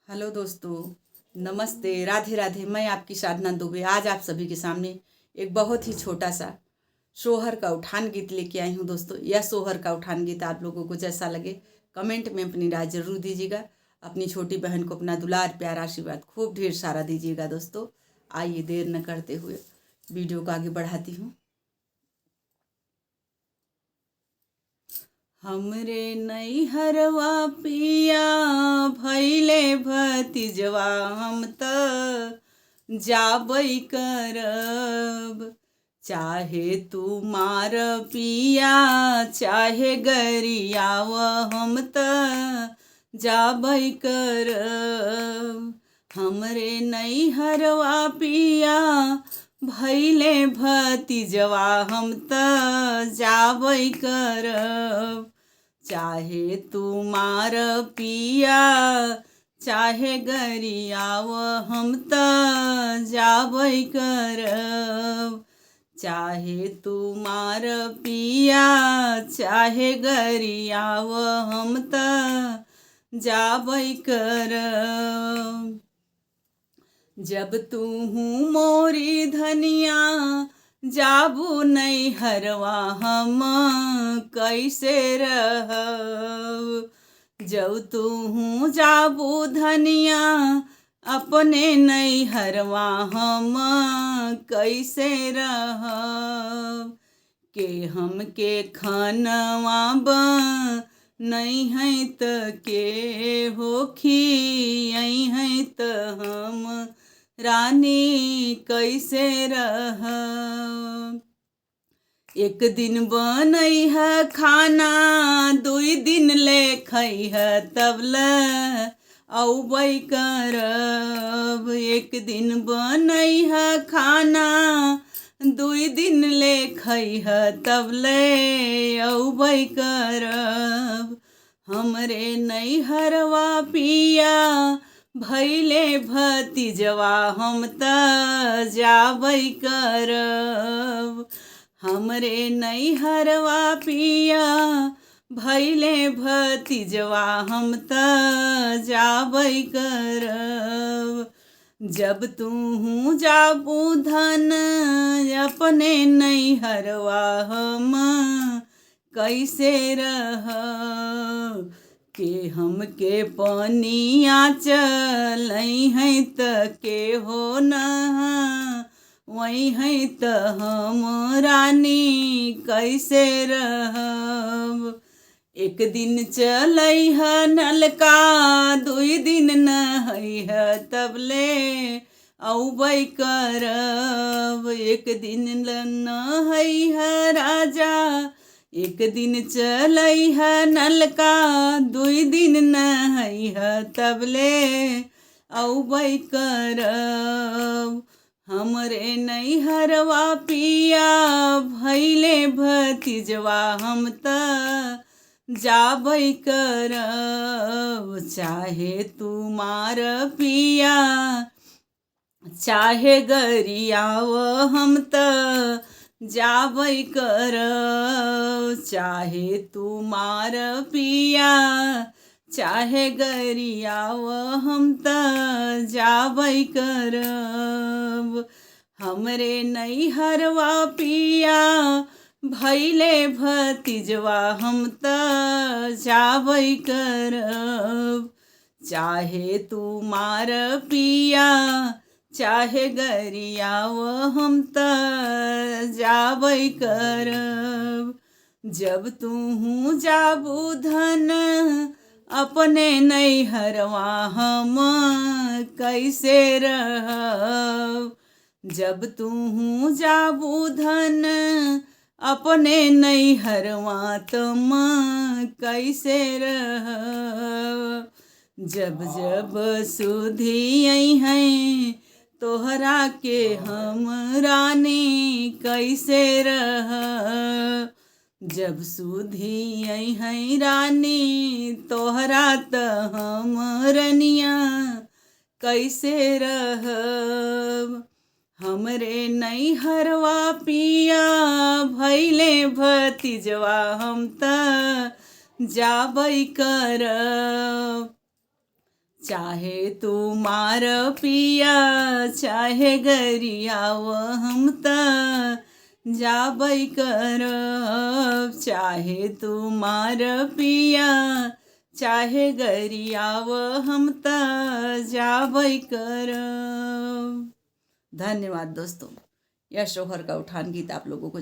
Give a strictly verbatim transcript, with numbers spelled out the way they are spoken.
हेलो दोस्तों, नमस्ते, राधे राधे। मैं आपकी साधना दुबे आज आप सभी के सामने एक बहुत ही छोटा सा शोहर का उठान गीत लेके आई हूँ दोस्तों। यह शोहर का उठान गीत आप लोगों को जैसा लगे, कमेंट में अपनी राय जरूर दीजिएगा। अपनी छोटी बहन को अपना दुलार, प्यार, आशीर्वाद खूब ढेर सारा दीजिएगा दोस्तों। आइए, देर न करते हुए वीडियो को आगे बढ़ाती हूँ। हमरे नैहरवा पिया भैले भतीजवा, हम त जाबै करब। चाहे तू मार पिया, चाहे गरियाव, हम त जाबै करब। हमरे नैहरवा पिया भैले भतीजवा, हम त जाबै करब। चाहे तू मार पिया, चाहे गरियाव, हम त जाबै करब। चाहे तू मार पिया, चाहे गरियाव, हम त जाबै करब। जब तू हूँ मोरी धनिया, जाबू नैहरवा, हम कैसे रहब? जब तू हूँ जाबू धनिया, अपने नैहरवा, हम कैसे रहब? के हमके खनवा बनइहैं त के हो खियइहैं त हम रानी कैसे रहब? एक दिन बनइह खाना, दुई दिन ले खइह, तब ले अउबै करब। एक दिन बनइह खाना, दुई दिन ले खइह, तब ले अउबै करब। हमरे नैहरवा पिया भैले भतीजवा, हम त जाबै करब। हमरे नैहरवा पिया भैले भतीजवा, हम त जाबै करब। जब तू हूँ जाबू धन अपने नैहरवा, हम कैसे रहब? के हमके पनिया चलइहैं त के हो नहवइहैं त हम रानी कैसे रहब? एक दिन चलइह नलका, दुई दिन नहइह, तब ले अउबै करब। एक दिन ल-, नहइह राजा, एक दिन चलइह नलका, दुई दिन नहइह, तब ले अउबै करब। हमरे नैहरवा पिया भैले भतीजवा, हम त जाबै करब। चाहे तू मार पिया, चाहे गरियाव, हम त जाबै करब। चाहे तू मार पिया, चाहे गरियाव, हम त जाबै करब। हमरे नैहरवा पिया भैले भतीजवा, हम त जाबै करब। चाहे तू मार पिया, चाहे गरियाव, हम त जाबै करब। जब तू हूँ जाबू धन अपने नैहरवा, हम कैसे रहब? जब तू हूँ जाबू धन अपने नैहरवा, त हम कैसे रहब? जब जब सुधी अइहैं तोहरा के, हम रानी कैसे रहब? जब सुधी अइहैं रानी तोहरा, त हम रनिया कैसे रहब? हमरे नैहरवा पिया भैले भतीजवा, हम त जाबै करब। चाहे तू मार पिया, चाहे गरियाव, हम त जाबै करब। चाहे तू मार पिया, चाहे गरियाव, हम त जाबै करब। धन्यवाद दोस्तों, यह शोहर का उठान गीत आप लोगों को